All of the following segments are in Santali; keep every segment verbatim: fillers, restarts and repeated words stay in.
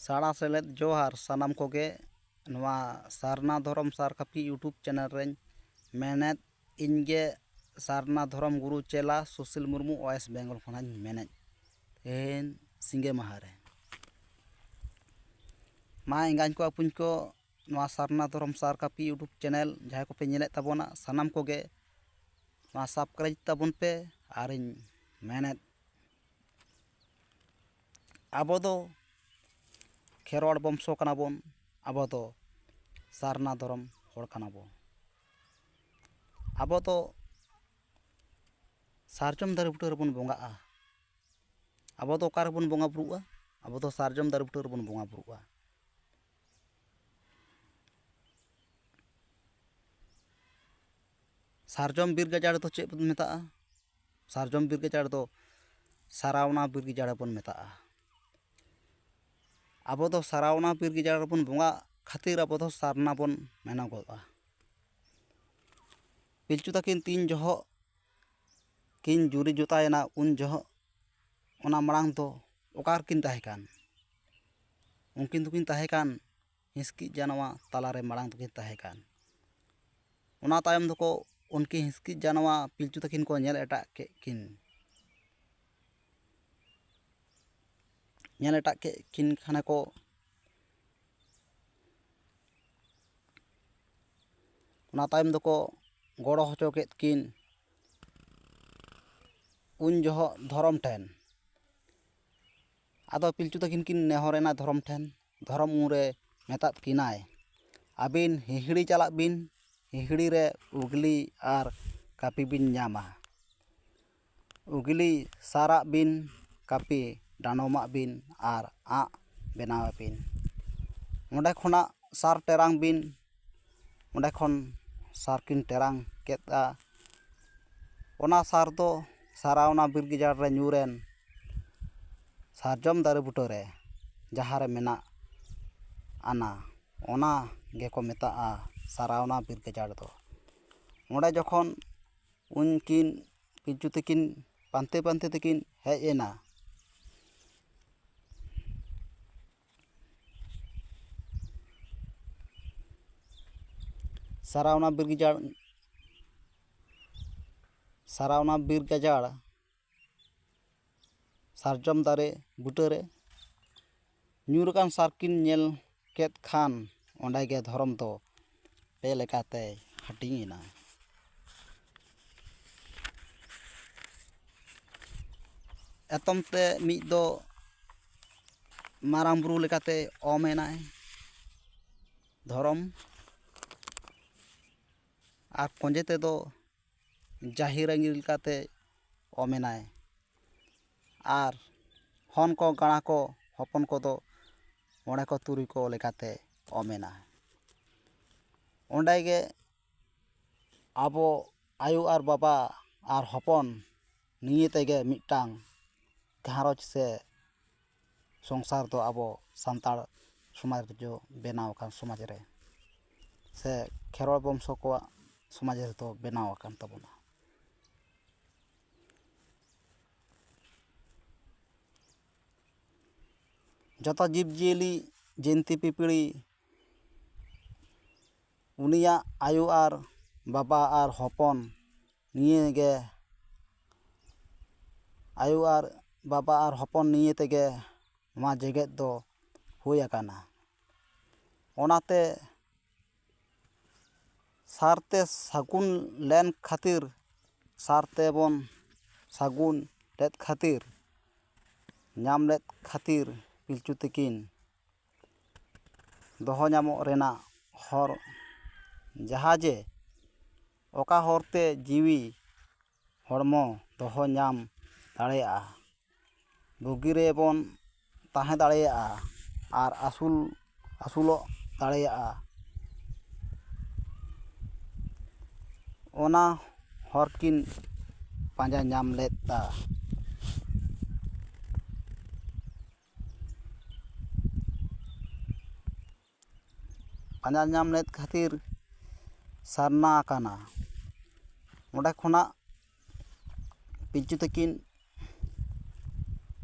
ᱥᱟᱲᱟ ᱥᱮᱞᱮᱫ ᱡᱚᱦᱟᱨ ᱥᱟᱱᱟᱢ ᱠᱚᱜᱮ᱾ ᱱᱚᱣᱟ ᱥᱟᱨᱱᱟ ᱫᱷᱚᱨᱚᱢ ᱥᱟᱨ ᱠᱟᱹᱯᱤ YouTube ᱪᱮᱱᱮᱞ ᱨᱮᱧ ᱢᱮᱱᱮᱫ, ᱤᱧ ᱜᱮ ᱥᱟᱨᱱᱟ ᱫᱷᱚᱨᱚᱢ ᱜᱩᱨᱩ ᱪᱮᱞᱟ ᱥᱩᱥᱤᱞ ᱢᱩᱨᱢᱩ, ᱳᱭᱮᱥᱴ ᱵᱮᱝᱜᱚᱞ ᱠᱷᱚᱱᱟᱜ ᱤᱧ ᱢᱮᱱᱮᱫ᱾ ᱛᱮᱦᱮᱧ ᱥᱤᱸᱜᱮ ᱢᱟᱦᱟ ᱨᱮ ᱢᱟ ᱮᱸᱜᱟᱧ ᱠᱚ ᱟᱹᱯᱩᱧ ᱠᱚ, ᱱᱚᱣᱟ ᱥᱟᱨᱱᱟ ᱫᱷᱚᱨᱚᱢ ᱥᱟᱨ ᱠᱟᱹᱯᱤ YouTube ᱪᱮᱱᱮᱞ ᱡᱟᱦᱟᱸᱭ ᱠᱚᱯᱮ ᱧᱮᱞᱮᱫ ᱛᱟᱵᱚᱱᱟ, ᱥᱟᱱᱟᱢ ᱠᱚᱜᱮ ᱱᱚᱣᱟ ᱥᱟᱵᱥᱠᱨᱟᱭᱤᱵᱽ ᱛᱟᱵᱚᱱ ᱯᱮ᱾ ᱟᱨᱤᱧ ᱢᱮᱱᱮᱫ, ᱟᱵᱚ ᱫᱚ ᱠᱷᱮᱨᱣᱟᱲ ᱵᱚᱝᱥᱚ ᱠᱟᱱᱟ ᱵᱚᱱ, ᱟᱵᱚ ᱫᱚ ᱥᱟᱨᱱᱟ ᱫᱷᱚᱨᱚᱢ ᱦᱚᱲ ᱠᱟᱱᱟ ᱵᱚᱱ᱾ ᱟᱵᱚ ᱫᱚ ᱥᱟᱨᱡᱚᱢ ᱫᱟᱨᱮ ᱵᱩᱴᱟᱹ ᱨᱮᱵᱚᱱ ᱵᱚᱸᱜᱟᱜᱼᱟ᱾ ᱟᱵᱚ ᱫᱚ ᱚᱠᱟ ᱨᱮᱵᱚᱱ ᱵᱚᱸᱜᱟ ᱵᱩᱨᱩᱜᱼᱟ? ᱟᱵᱚ ᱫᱚ ᱥᱟᱨᱡᱚᱢ ᱫᱟᱨᱮ ᱵᱩᱴᱟᱹ ᱨᱮᱵᱚᱱ ᱵᱚᱸᱜᱟ ᱵᱩᱨᱩᱜᱼᱟ᱾ ᱥᱟᱨᱡᱚᱢ ᱵᱤᱨ ᱜᱟᱡᱟᱲ ᱫᱚ ᱪᱮᱫ ᱵᱚᱱ ᱢᱮᱛᱟᱜᱼᱟ? ᱥᱟᱨᱡᱚᱢ ᱵᱤᱨ ᱜᱟᱡᱟᱲ ᱫᱚ ᱥᱟᱨᱟᱣᱱᱟ ᱵᱤᱨ ᱜᱟᱡᱟᱲ ᱵᱚᱱ ᱢᱮᱛᱟᱜᱼᱟ᱾ ᱟᱵᱚ ᱫᱚ ᱥᱟᱨᱟᱣᱱᱟ ᱵᱤᱨ ᱜᱟᱡᱟᱲ ᱨᱮᱵᱚᱱ ᱵᱚᱸᱜᱟᱜ ᱠᱷᱟᱹᱛᱤᱨ ᱟᱵᱚ ᱫᱚ ᱥᱟᱨᱱᱟ ᱵᱚᱱ ᱢᱮᱱᱚᱜᱚᱜᱼᱟ᱾ ᱯᱤᱞᱪᱩ ᱛᱟᱹᱠᱤᱱ ᱛᱤᱱ ᱡᱚᱦᱚᱜ ᱠᱤᱱ ᱡᱩᱨᱤ ᱡᱚᱛᱟᱭᱮᱱᱟ, ᱩᱱ ᱡᱚᱦᱚᱜ ᱚᱱᱟ ᱢᱟᱲᱟᱝ ᱫᱚ ᱚᱠᱟ ᱨᱮᱠᱤᱱ ᱛᱟᱦᱮᱸ ᱠᱟᱱ? ᱩᱱᱠᱤᱱ ᱫᱚᱠᱤᱱ ᱛᱟᱦᱮᱸ ᱠᱟᱱ ᱦᱤᱸᱥᱠᱤᱡ ᱡᱟᱱᱣᱟ ᱛᱟᱞᱟᱨᱮ ᱢᱟᱲᱟᱝ ᱫᱚᱠᱤᱱ ᱛᱟᱦᱮᱸ ᱠᱟᱱ᱾ ᱚᱱᱟ ᱛᱟᱭᱚᱢ ᱫᱚᱠᱚ ᱩᱱᱠᱤᱱ ᱦᱤᱸᱥᱠᱤᱡ ᱡᱟᱱᱣᱟ ᱯᱤᱞᱪᱩ ᱛᱟᱹᱠᱤᱱ ᱠᱚ ᱧᱮᱞ ᱮᱴᱟᱜ ᱠᱮᱫ ᱠᱤᱱ᱾ ᱧᱮᱞ ᱮᱴᱟᱜ ᱠᱮᱫ ᱠᱤᱱ ᱠᱷᱟᱱᱮ ᱠᱚ, ᱚᱱᱟ ᱛᱟᱭᱚᱢ ᱫᱚᱠᱚ ᱜᱚᱲᱚ ᱦᱚᱪᱚ ᱠᱮᱫ ᱠᱤᱱ ᱩᱱ ᱡᱚᱦᱚᱜ ᱫᱷᱚᱨᱚᱢ ᱴᱷᱮᱱ᱾ ᱟᱫᱚ ᱯᱤᱞᱪᱩ ᱛᱟᱹᱠᱤᱱ ᱠᱤᱱ ᱱᱮᱦᱚᱨᱮᱱᱟ ᱫᱷᱚᱨᱚᱢ ᱴᱷᱮᱱ᱾ ᱫᱷᱚᱨᱚᱢ ᱩᱱᱨᱮ ᱢᱮᱛᱟᱫ ᱠᱤᱱᱟᱭ, "ᱟᱹᱵᱤᱱ ᱦᱤᱦᱤᱲᱤ ᱪᱟᱞᱟᱜ ᱵᱤᱱ, ᱦᱤᱦᱤᱲᱤ ᱨᱮ ᱩᱜᱽᱞᱤ ᱟᱨ ᱠᱟᱹᱯᱤ ᱵᱤᱱ ᱧᱟᱢᱟ᱾ ᱩᱜᱽᱞᱤ ᱥᱟᱨᱟᱜ ᱵᱤᱱ, ᱠᱟᱹᱯᱤ ᱰᱟᱸᱰᱚᱢᱟᱜ ᱵᱤᱱ ᱟᱨ ᱟᱸᱜ ᱵᱮᱱᱟᱣ ᱵᱤᱱ᱾ ᱚᱸᱰᱮ ᱠᱷᱚᱱᱟᱜ ᱥᱟᱨ ᱴᱮᱨᱟᱝ ᱵᱤᱱ᱾" ᱚᱸᱰᱮ ᱠᱷᱚᱱ ᱥᱟᱨ ᱠᱤᱱ ᱴᱮᱨᱟᱝ ᱠᱮᱫᱼᱟ᱾ ᱚᱱᱟ ᱥᱟᱨ ᱫᱚ ᱥᱟᱨᱟᱣᱱᱟ ᱵᱤᱨ ᱜᱟᱡᱟᱲ ᱨᱮ ᱧᱩᱨᱮᱱ ᱥᱟᱨᱡᱚᱢ ᱫᱟᱨᱮ ᱵᱩᱴᱟᱹ ᱨᱮ ᱡᱟᱦᱟᱸ ᱨᱮ ᱢᱮᱱᱟᱜ ᱟᱱᱟ, ᱚᱱᱟ ᱜᱮᱠᱚ ᱢᱮᱛᱟᱜᱼᱟ ᱥᱟᱨᱟᱣᱱᱟ ᱵᱤᱨ ᱜᱟᱡᱟᱲ ᱫᱚ᱾ ᱚᱸᱰᱮ ᱡᱚᱠᱷᱚᱱ ᱩᱱᱠᱤᱱ ᱯᱤᱞᱪᱩ ᱛᱟᱹᱠᱤᱱ ᱯᱟᱱᱛᱮ ᱯᱟᱱᱛᱮ ᱛᱮᱠᱤᱱ ᱦᱮᱡ ᱮᱱᱟ, ᱥᱟᱨᱟᱣᱱᱟ ᱵᱤᱨ ᱜᱟᱡᱟᱲ, ᱥᱟᱨᱟᱣᱱᱟ ᱵᱤᱨ ᱜᱟᱡᱟᱲ ᱥᱟᱨᱡᱚᱢ ᱫᱟᱨᱮ ᱵᱩᱴᱟᱹᱨᱮ ᱧᱩᱨ ᱟᱠᱟᱱ ᱥᱟᱨ ᱠᱤᱱ ᱧᱮᱞ ᱠᱮᱫ ᱠᱷᱟᱱ, ᱚᱸᱰᱮ ᱜᱮ ᱫᱷᱚᱨᱚᱢ ᱫᱚ ᱯᱮ ᱞᱮᱠᱟᱛᱮ ᱦᱟᱹᱴᱤᱧ ᱮᱱᱟ᱾ ᱮᱛᱚᱢ ᱛᱮ ᱢᱤᱫ ᱫᱚ ᱢᱟᱨᱟᱝ ᱵᱩᱨᱩ ᱞᱮᱠᱟᱛᱮ ᱚᱢ ᱮᱱᱟᱭ ᱫᱷᱚᱨᱚᱢ, ᱟᱨ ᱠᱚᱸᱡᱮ ᱛᱮᱫᱚ ᱡᱟᱦᱮᱨ ᱟᱺᱜᱤ ᱞᱮᱠᱟᱛᱮ ᱚᱢ ᱮᱱᱟᱭ, ᱟᱨ ᱦᱚᱱ ᱠᱚ ᱜᱟᱬᱟ ᱠᱚ ᱦᱚᱯᱚᱱ ᱠᱚᱫᱚ ᱢᱚᱬᱮ ᱠᱚ ᱛᱩᱨᱩᱭ ᱠᱚ ᱞᱮᱠᱟᱛᱮ ᱚᱢ ᱮᱱᱟ᱾ ᱚᱸᱰᱮ ᱜᱮ ᱟᱵᱚ ᱟᱭᱳ ᱟᱨ ᱵᱟᱵᱟ ᱟᱨ ᱦᱚᱯᱚᱱ ᱱᱤᱭᱮ ᱛᱮᱜᱮ ᱢᱤᱫᱴᱟᱝ ᱜᱷᱟᱨᱚᱸᱡᱽ ᱥᱮ ᱥᱚᱝᱥᱟᱨ ᱫᱚ ᱟᱵᱚ ᱥᱟᱱᱛᱟᱲ ᱥᱚᱢᱟᱡᱽ ᱨᱮ ᱵᱮᱱᱟᱣ ᱟᱠᱟᱱ ᱥᱚᱢᱟᱡᱽ ᱨᱮ ᱥᱮ ᱠᱷᱮᱨᱣᱟᱲ ᱵᱚᱝᱥᱚ ᱠᱚᱣᱟᱜ ᱥᱚᱢᱟᱡᱽ ᱨᱮᱫᱚ ᱵᱮᱱᱟᱣ ᱟᱠᱟᱱ ᱛᱟᱵᱚᱱᱟ᱾ ᱡᱚᱛᱚ ᱡᱤᱵᱽᱼᱡᱤᱭᱟᱹᱞᱤ, ᱡᱤᱱᱛᱤ ᱯᱤᱯᱤᱲᱤ, ᱩᱱᱤᱭᱟᱜ ᱟᱭᱳ ᱟᱨ ᱵᱟᱵᱟ ᱟᱨ ᱦᱚᱯᱚᱱ ᱱᱤᱭᱮ ᱜᱮ, ᱟᱭᱳ ᱟᱨ ᱵᱟᱵᱟ ᱟᱨ ᱦᱚᱯᱚᱱ ᱱᱤᱭᱮ ᱛᱮᱜᱮ ᱱᱚᱣᱟ ᱡᱮᱜᱮᱛ ᱫᱚ ᱦᱩᱭ ᱟᱠᱟᱱᱟ᱾ ᱚᱱᱟᱛᱮ ᱥᱟᱨᱛᱮ ᱥᱟᱹᱜᱩᱱ ᱞᱮᱱ ᱠᱷᱟᱹᱛᱤᱨ, ᱥᱟᱨ ᱛᱮᱵᱚᱱ ᱥᱟᱹᱜᱩᱱ ᱞᱮᱫ ᱠᱷᱟᱹᱛᱤᱨ, ᱧᱟᱢ ᱞᱮᱫ ᱠᱷᱟᱹᱛᱤᱨ ᱯᱤᱞᱪᱩ ᱛᱤᱠᱤᱱ ᱫᱚᱦᱚ ᱧᱟᱢᱚᱜ ᱨᱮᱱᱟᱜ ᱦᱚᱨ, ᱡᱟᱦᱟᱸ ᱡᱮ ᱚᱠᱟ ᱦᱚᱨᱛᱮ ᱡᱤᱣᱤ ᱦᱚᱲᱢᱚ ᱫᱚᱦᱚ ᱧᱟᱢ ᱫᱟᱲᱮᱭᱟᱜᱼᱟ, ᱵᱩᱜᱤ ᱨᱮᱵᱚᱱ ᱛᱟᱦᱮᱸ ᱫᱟᱲᱮᱭᱟᱜᱼᱟ ᱟᱨ ᱟᱹᱥᱩᱞ, ᱟᱹᱥᱩᱞᱚᱜ ᱫᱟᱲᱮᱭᱟᱜᱼᱟ, ᱚᱱᱟ ᱦᱚᱨ ᱠᱤᱱ ᱯᱟᱸᱡᱟ ᱧᱟᱢ ᱞᱮᱫᱟ᱾ ᱯᱟᱸᱡᱟ ᱧᱟᱢ ᱞᱮᱫ ᱠᱷᱟᱹᱛᱤᱨ ᱥᱟᱨᱱᱟ ᱟᱠᱟᱱᱟ᱾ ᱚᱸᱰᱮ ᱠᱷᱚᱱᱟᱜ ᱯᱤᱞᱪᱩ ᱛᱟᱹᱠᱤᱱ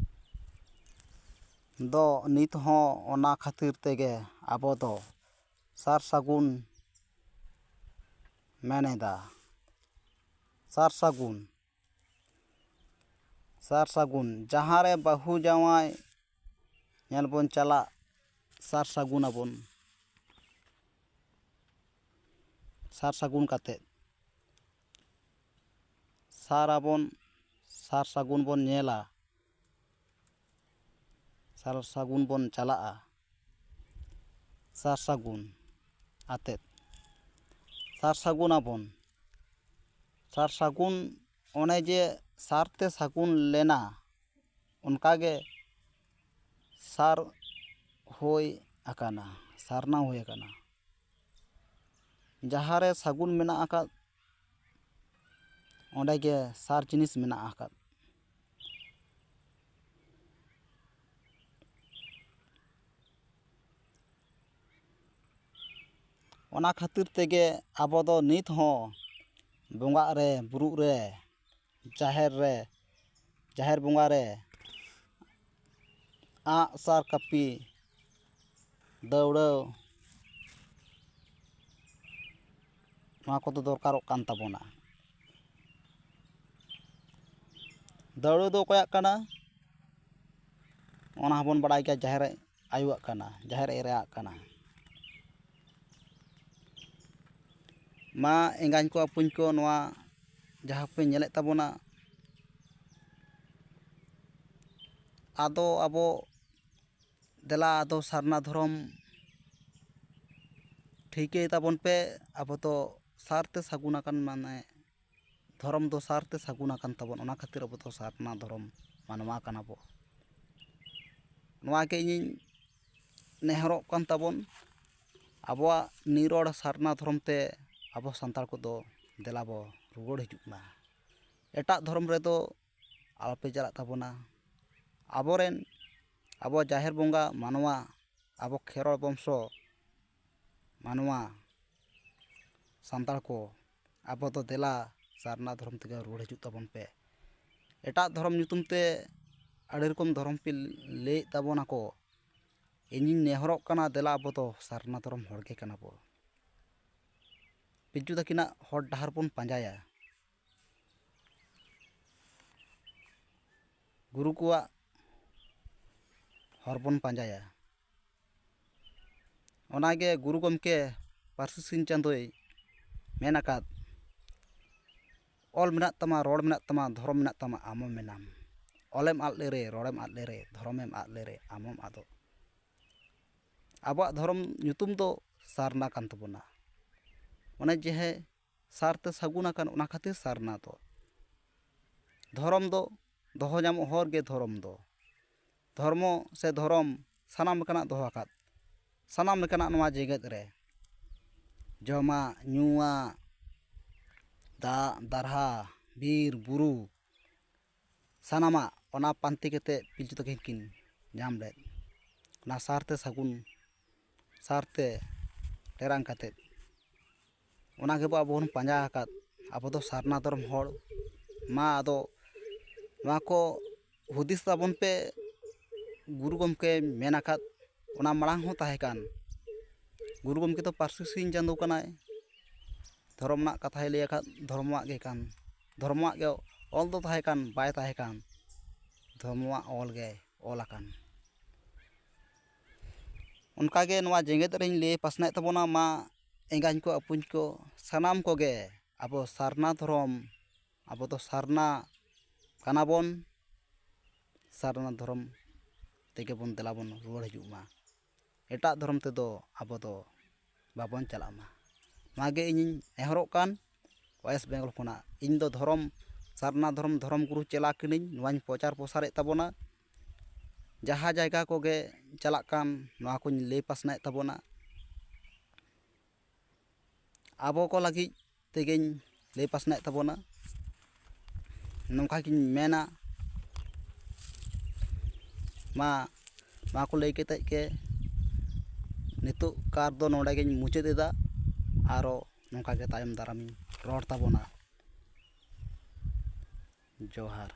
ᱫᱚ ᱱᱤᱛ ᱦᱚᱸ ᱚᱱᱟ ᱠᱷᱟᱹᱛᱤᱨ ᱛᱮᱜᱮ ᱟᱵᱚ ᱫᱚ ᱥᱟᱨ ᱥᱟᱹᱜᱩᱱ ᱢᱮᱱ ᱮᱫᱟ᱾ ᱥᱟᱨ ᱥᱟᱹᱜᱩᱱ, ᱥᱟᱨ ᱥᱟᱹᱜᱩᱱ, ᱡᱟᱦᱟᱸ ᱨᱮ ᱵᱟᱹᱦᱩ ᱡᱟᱶᱟᱭ ᱧᱮᱞ ᱵᱚᱱ ᱪᱟᱞᱟᱜ, ᱥᱟᱨ ᱥᱟᱹᱜᱩᱱ ᱟᱵᱚᱱ᱾ ᱥᱟᱨ ᱥᱟᱹᱜᱩᱱ ᱠᱟᱛᱮᱫ ᱥᱟᱨ ᱟᱵᱚᱱ, ᱥᱟᱨ ᱥᱟᱹᱜᱩᱱ ᱵᱚᱱ ᱧᱮᱞᱟ, ᱥᱟᱨ ᱥᱟᱹᱜᱩᱱ ᱵᱚᱱ ᱪᱟᱞᱟᱜᱼᱟ᱾ ᱥᱟᱨ ᱥᱟᱹᱜᱩᱱ ᱟᱛᱮᱫ ᱥᱟᱨ ᱥᱟᱹᱜᱩᱱ ᱟᱵᱚᱱ᱾ ᱥᱟᱨ ᱥᱟᱹᱜᱩᱱ, ᱚᱱᱮ ᱡᱮ ᱥᱟᱨ ᱛᱮ ᱥᱟᱹᱜᱩᱱ ᱞᱮᱱᱟ, ᱚᱱᱠᱟᱜᱮ ᱥᱟᱨ ᱦᱩᱭ ᱟᱠᱟᱱᱟ, ᱥᱟᱨᱱᱟ ᱦᱩᱭ ᱟᱠᱟᱱᱟ᱾ ᱡᱟᱦᱟᱸ ᱨᱮ ᱥᱟᱹᱜᱩᱱ ᱢᱮᱱᱟᱜ ᱟᱠᱟᱫ, ᱚᱸᱰᱮ ᱜᱮ ᱥᱟᱨ ᱡᱤᱱᱤᱥ ᱢᱮᱱᱟᱜ ᱟᱠᱟᱫ᱾ ᱚᱱᱟ ᱠᱷᱟᱹᱛᱤᱨ ᱛᱮᱜᱮ ᱟᱵᱚ ᱫᱚ ᱱᱤᱛ ᱦᱚᱸ ᱵᱚᱸᱜᱟᱜ ᱨᱮ, ᱵᱩᱨᱩᱜ ᱨᱮ, ᱡᱟᱦᱮᱨ ᱨᱮ, ᱡᱟᱦᱮᱨ ᱵᱚᱸᱜᱟ ᱨᱮ ᱟᱸᱜ, ᱥᱟᱨ, ᱠᱟᱹᱯᱤ, ᱫᱟᱹᱣᱲᱟᱹ, ᱱᱚᱣᱟ ᱠᱚᱫᱚ ᱫᱚᱨᱠᱟᱨᱚᱜ ᱠᱟᱱ ᱛᱟᱵᱚᱱᱟ᱾ ᱫᱟᱹᱣᱲᱟᱹ ᱫᱚ ᱚᱠᱚᱭᱟᱜ ᱠᱟᱱᱟ? ᱚᱱᱟ ᱦᱚᱸᱵᱚᱱ ᱵᱟᱲᱟᱭ ᱜᱮᱭᱟ, ᱡᱟᱦᱮᱨ ᱟᱭᱳᱣᱟᱜ ᱠᱟᱱᱟ, ᱡᱟᱦᱮᱨ ᱮᱨᱟᱣᱟᱜ ᱠᱟᱱᱟ᱾ ᱢᱟ ᱮᱸᱜᱟᱧ ᱠᱚ ᱟᱹᱯᱩᱧ ᱠᱚ, ᱱᱚᱣᱟ ᱡᱟᱦᱟᱸ ᱯᱮ ᱧᱮᱞᱮᱫ ᱛᱟᱵᱚᱱᱟ, ᱟᱫᱚ ᱟᱵᱚ ᱫᱮᱞᱟ ᱟᱫᱚ ᱥᱟᱨᱱᱟ ᱫᱷᱚᱨᱚᱢ ᱴᱷᱤᱠᱟᱹᱭ ᱛᱟᱵᱚᱱ ᱯᱮ᱾ ᱟᱵᱚ ᱫᱚ ᱥᱟᱨ ᱛᱮ ᱥᱟᱹᱜᱩᱱ ᱟᱠᱟᱱ, ᱢᱟᱱᱮ ᱫᱷᱚᱨᱚᱢ ᱫᱚ ᱥᱟᱨ ᱛᱮ ᱥᱟᱹᱜᱩᱱ ᱟᱠᱟᱱ ᱛᱟᱵᱚᱱ, ᱚᱱᱟ ᱠᱷᱟᱹᱛᱤᱨ ᱟᱵᱚ ᱫᱚ ᱥᱟᱨᱱᱟ ᱫᱷᱚᱨᱚᱢ ᱢᱟᱱᱣᱟ ᱠᱟᱱᱟ ᱵᱚ᱾ ᱱᱚᱣᱟ ᱜᱮ ᱤᱧᱤᱧ ᱱᱮᱦᱚᱨᱚᱜ ᱠᱟᱱ ᱛᱟᱵᱚᱱ, ᱟᱵᱚᱣᱟᱜ ᱱᱤᱨᱚᱲ ᱥᱟᱨᱱᱟ ᱫᱷᱚᱨᱚᱢ ᱛᱮ ᱟᱵᱚ ᱥᱟᱱᱛᱟᱲ ᱠᱚᱫᱚ ᱫᱮᱞᱟ ᱵᱚ ᱨᱩᱣᱟᱹᱲ ᱦᱤᱡᱩᱜ ᱢᱟ᱾ ᱮᱴᱟᱜ ᱫᱷᱚᱨᱚᱢ ᱨᱮᱫᱚ ᱟᱞᱚᱯᱮ ᱪᱟᱞᱟᱜ ᱛᱟᱵᱚᱱᱟ᱾ ᱟᱵᱚᱨᱮᱱ, ᱟᱵᱚ ᱡᱟᱦᱮᱨ ᱵᱚᱸᱜᱟ ᱢᱟᱱᱣᱟ, ᱟᱵᱚ ᱠᱷᱮᱨᱣᱟᱲ ᱵᱚᱝᱥᱚ ᱢᱟᱱᱣᱟ ᱥᱟᱱᱛᱟᱲ ᱠᱚ, ᱟᱵᱚ ᱫᱚ ᱫᱮᱞᱟ ᱥᱟᱨᱱᱟ ᱫᱷᱚᱨᱚᱢ ᱛᱮᱜᱮ ᱨᱩᱣᱟᱹᱲ ᱦᱤᱡᱩᱜ ᱛᱟᱵᱚᱱ ᱯᱮ᱾ ᱮᱴᱟᱜ ᱫᱷᱚᱨᱚᱢ ᱧᱩᱛᱩᱢ ᱛᱮ ᱟᱹᱰᱤ ᱨᱚᱠᱚᱢ ᱫᱷᱚᱨᱚᱢ ᱯᱮ ᱞᱟᱹᱭᱮᱫ ᱛᱟᱵᱚᱱᱟᱠᱚ᱾ ᱤᱧᱤᱧ ᱱᱮᱦᱚᱨᱚᱜ ᱠᱟᱱᱟ, ᱫᱮᱞᱟ ᱟᱵᱚ ᱫᱚ ᱥᱟᱨᱱᱟ ᱫᱷᱚᱨᱚᱢ ᱦᱚᱲ ᱜᱮ ᱠᱟᱱᱟ ᱵᱚ᱾ ᱯᱤᱞᱪᱩ ᱛᱟᱹᱠᱤᱱᱟᱜ ᱦᱚᱨ ᱰᱟᱦᱟᱨ ᱵᱚᱱ ᱯᱟᱸᱡᱟᱭᱟ᱾ ᱜᱩᱨᱩ ᱠᱚᱣᱟᱜ ᱦᱚᱨ ᱵᱚᱱ ᱯᱟᱸᱡᱟᱭᱟ᱾ ᱚᱱᱟᱜᱮ ᱜᱩᱨᱩ ᱜᱚᱢᱠᱮ ᱯᱟᱹᱨᱥᱤ ᱥᱤᱧ ᱪᱟᱸᱫᱳᱭ ᱢᱮᱱ ᱟᱠᱟᱫ, "ᱚᱞ ᱢᱮᱱᱟᱜ ᱛᱟᱢᱟ, ᱨᱚᱲ ᱢᱮᱱᱟᱜ ᱛᱟᱢᱟ, ᱫᱷᱚᱨᱚᱢ ᱢᱮᱱᱟᱜ ᱛᱟᱢᱟ, ᱟᱢ ᱦᱚᱸ ᱢᱮᱱᱟᱢ᱾ ᱚᱞᱮᱢ ᱟᱫ ᱞᱮᱨᱮ, ᱨᱚᱲᱮᱢ ᱟᱫ ᱞᱮᱨᱮ, ᱫᱷᱚᱨᱚᱢᱮᱢ ᱟᱫ ᱞᱮᱨᱮ, ᱟᱢ ᱦᱚᱸᱢ ᱟᱫᱚᱜ᱾" ᱟᱵᱚᱣᱟᱜ ᱫᱷᱚᱨᱚᱢ ᱧᱩᱛᱩᱢ ᱫᱚ ᱥᱟᱨᱱᱟ ᱠᱟᱱ ᱛᱟᱵᱚᱱᱟ᱾ ᱚᱱᱮ ᱡᱮ ᱥᱟᱨ ᱛᱮ ᱥᱟᱹᱜᱩᱱ ᱟᱠᱟᱱ, ᱚᱱᱟ ᱠᱷᱟᱹᱛᱤᱨ ᱥᱟᱨᱱᱟ ᱫᱚ᱾ ᱫᱷᱚᱨᱚᱢ ᱫᱚ ᱫᱚᱦᱚ ᱧᱟᱢᱚᱜ ᱦᱚᱨ ᱜᱮ ᱫᱷᱚᱨᱚᱢ ᱫᱚ᱾ ᱫᱷᱚᱨᱢᱚ ᱥᱮ ᱫᱷᱚᱨᱚᱢ ᱥᱟᱱᱟᱢ ᱞᱮᱠᱟᱱᱟᱜ ᱫᱚᱦᱚ ᱟᱠᱟᱫ, ᱥᱟᱱᱟᱢ ᱞᱮᱠᱟᱱᱟᱜ ᱱᱚᱣᱟ ᱡᱮᱜᱮᱛ ᱨᱮ ᱡᱚᱢᱟᱜ, ᱧᱩᱣᱟᱜ, ᱫᱟᱜ, ᱫᱟᱨᱦᱟ, ᱵᱤᱨ, ᱵᱩᱨᱩ, ᱥᱟᱱᱟᱢᱟᱜ ᱚᱱᱟ ᱯᱟᱱᱛᱮ ᱠᱟᱛᱮ ᱯᱤᱞᱪᱩ ᱛᱟᱹᱠᱤᱱ ᱠᱤᱱ ᱧᱟᱢ ᱞᱮᱫ᱾ ᱚᱱᱟ ᱥᱟᱨ ᱛᱮ ᱥᱟᱹᱜᱩᱱ, ᱥᱟᱨ ᱛᱮ ᱴᱮᱨᱟᱝ ᱠᱟᱛᱮ, ᱚᱱᱟ ᱜᱮᱵᱚ ᱟᱵᱚ ᱵᱚᱱ ᱯᱟᱸᱡᱟ ᱟᱠᱟᱫ, ᱟᱵᱚ ᱫᱚ ᱥᱟᱨᱱᱟ ᱫᱷᱚᱨᱚᱢ ᱦᱚᱲ᱾ ᱢᱟ ᱟᱫᱚ ᱱᱚᱣᱟ ᱠᱚ ᱦᱩᱫᱤᱥ ᱛᱟᱵᱚᱱ ᱯᱮ, ᱜᱩᱨᱩ ᱜᱚᱢᱠᱮ ᱢᱮᱱ ᱟᱠᱟᱫ, ᱚᱱᱟ ᱢᱟᱲᱟᱝ ᱦᱚᱸ ᱛᱟᱦᱮᱸ ᱠᱟᱱ᱾ ᱜᱩᱨᱩ ᱜᱚᱢᱠᱮ ᱫᱚ ᱯᱟᱹᱨᱥᱤ ᱥᱤᱧ ᱪᱟᱸᱫᱳ ᱠᱟᱱᱟᱭ, ᱫᱷᱚᱨᱚᱢ ᱨᱮᱱᱟᱜ ᱠᱟᱛᱷᱟᱭ ᱞᱟᱹᱭ ᱟᱠᱟᱫ, ᱫᱷᱚᱨᱢᱚᱣᱟᱜ ᱜᱮ ᱠᱟᱱ, ᱫᱷᱚᱨᱢᱚᱣᱟᱜ ᱜᱮ ᱚᱞ ᱫᱚ ᱛᱟᱦᱮᱸ ᱠᱟᱱ, ᱵᱟᱭ ᱛᱟᱦᱮᱸ ᱠᱟᱱ, ᱫᱷᱚᱨᱢᱚᱣᱟᱜ ᱚᱞ ᱜᱮ ᱚᱞ ᱟᱠᱟᱱ᱾ ᱚᱱᱠᱟᱜᱮ ᱱᱚᱣᱟ ᱡᱮᱜᱮᱛ ᱨᱮᱧ ᱞᱟᱹᱭ ᱯᱟᱥᱱᱟᱣᱮᱫ ᱛᱟᱵᱚᱱᱟ, ᱢᱟ ᱮᱸᱜᱟᱧ ᱠᱚ, ᱟᱹᱯᱩᱧ ᱠᱚ, ᱥᱟᱱᱟᱢ ᱠᱚᱜᱮ ᱟᱵᱚ ᱥᱟᱨᱱᱟ ᱫᱷᱚᱨᱚᱢ, ᱟᱵᱚ ᱫᱚ ᱥᱟᱨᱱᱟ ᱠᱟᱱᱟ ᱵᱚᱱ, ᱥᱟᱨᱱᱟ ᱫᱷᱚᱨᱚᱢ ᱛᱮᱜᱮ ᱵᱚᱱ ᱫᱮᱞᱟ ᱵᱚᱱ ᱨᱩᱣᱟᱹᱲ ᱦᱤᱡᱩᱜ ᱢᱟ᱾ ᱮᱴᱟᱜ ᱫᱷᱚᱨᱚᱢ ᱛᱮᱫᱚ ᱟᱵᱚ ᱫᱚ ᱵᱟᱵᱚᱱ ᱪᱟᱞᱟᱜ ᱢᱟ᱾ ᱱᱚᱣᱟ ᱜᱮ ᱤᱧᱤᱧ ᱱᱮᱦᱚᱨᱚᱜ ᱠᱟᱱ ᱳᱭᱮᱥᱴ ᱵᱮᱝᱜᱚᱞ ᱠᱷᱚᱱᱟᱜ᱾ ᱤᱧ ᱫᱚ ᱫᱷᱚᱨᱚᱢ, ᱥᱟᱨᱱᱟ ᱫᱷᱚᱨᱚᱢ, ᱫᱷᱚᱨᱚᱢ ᱜᱩᱨᱩ ᱪᱮᱞᱟ ᱠᱟᱹᱱᱟᱹᱧ, ᱱᱚᱣᱟᱧ ᱯᱨᱚᱪᱟᱨ ᱯᱨᱚᱥᱟᱨᱮᱫ ᱛᱟᱵᱚᱱᱟ᱾ ᱡᱟᱦᱟᱸ ᱡᱟᱭᱜᱟ ᱠᱚᱜᱮ ᱪᱟᱞᱟᱜ ᱠᱟᱱ, ᱱᱚᱣᱟ ᱠᱚᱧ ᱞᱟᱹᱭ ᱯᱟᱥᱱᱟᱣᱮᱫ ᱛᱟᱵᱚᱱᱟ᱾ ᱟᱵᱚ ᱠᱚ ᱞᱟᱹᱜᱤᱫ ᱛᱮᱜᱮᱧ ᱞᱟᱹᱭ ᱯᱟᱥᱱᱟᱣᱮᱫ ᱛᱟᱵᱚᱱᱟ᱾ ᱱᱚᱝᱠᱟ ᱜᱤᱧ ᱢᱮᱱᱟ, ᱢᱟ ᱱᱚᱣᱟ ᱠᱚ ᱞᱟᱹᱭ ᱠᱟᱛᱮᱫ ᱜᱮ ᱱᱤᱛᱚᱜ ᱠᱟᱨ ᱫᱚ ᱱᱚᱰᱮ ᱜᱤᱧ ᱢᱩᱪᱟᱹᱫ ᱮᱫᱟ᱾ ᱟᱨᱚ ᱱᱚᱝᱠᱟ ᱜᱮ ᱛᱟᱭᱚᱢ ᱫᱟᱨᱟᱢᱤᱧ ᱨᱚᱲ ᱛᱟᱵᱚᱱᱟ᱾ ᱡᱚᱦᱟᱨ᱾